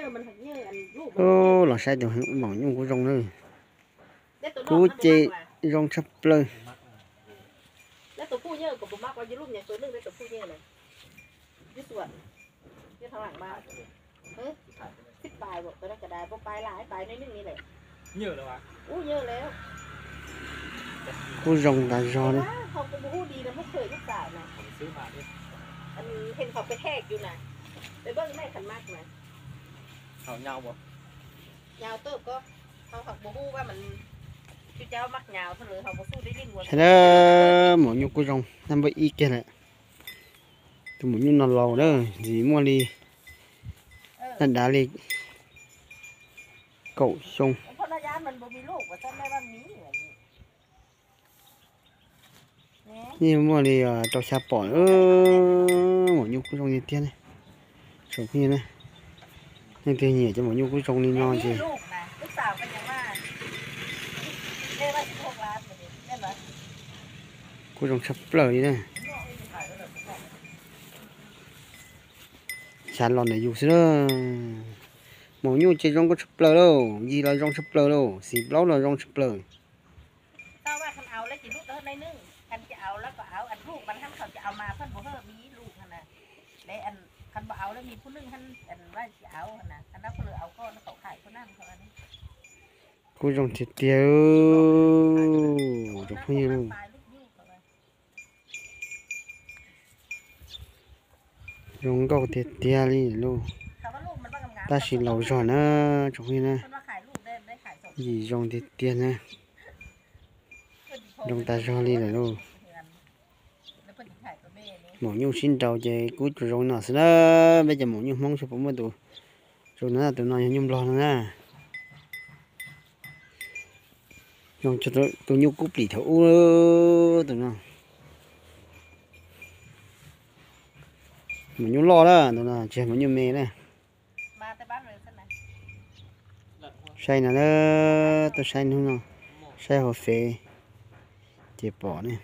Los saib tus maum nyuj kuj zoo na. Kuj ces zoo tshaj plaws. Kuj zoo tas zog li. Saib na, maum nyuj kuj zoo, nab npawb ib kiag lawm. Tus maum nyuj no laus na, ntxim muaj li, nab dav li kaum xyoo. Yeej muaj li rau xya pom. Maum nyuj kuj zoo tiag tiag ne. Tsoom phooj ywg na, leej twg nyiam cov maum nyuj kuj zoo li no ces kuj zoo tshaj plaws li na. Xav los ntawm yus xwb na. Maum nyuj ces zoo nkauj tshaj plaws lauj, yig los zoo tshaj plaws lauj, xim plaub los zoo tshaj plaws. Kuj zoo tiag tiag, tsoom phooj ywg. Zoo nkauj tiag tiag li lauj. Tab sis laus zog na, tsoom phooj ywg na. Yim zoo tiag tiag na. Zoo tas zog li lawm lauj. Maum nyuj sib nraus ces kuj tsuas zoo no xwb na. Peb cov maum nyuj Hmoob tsis pom muaj tus zoo no, tus no yog nyuj Nplog no na. Tus nyuj kub plim thaum ub, tus no. Maum nyuj loj na, tus no tsis yog maum nyuj me na. Saib no na, tuaj saib hnub no, saib hauv Fev ces pom ne.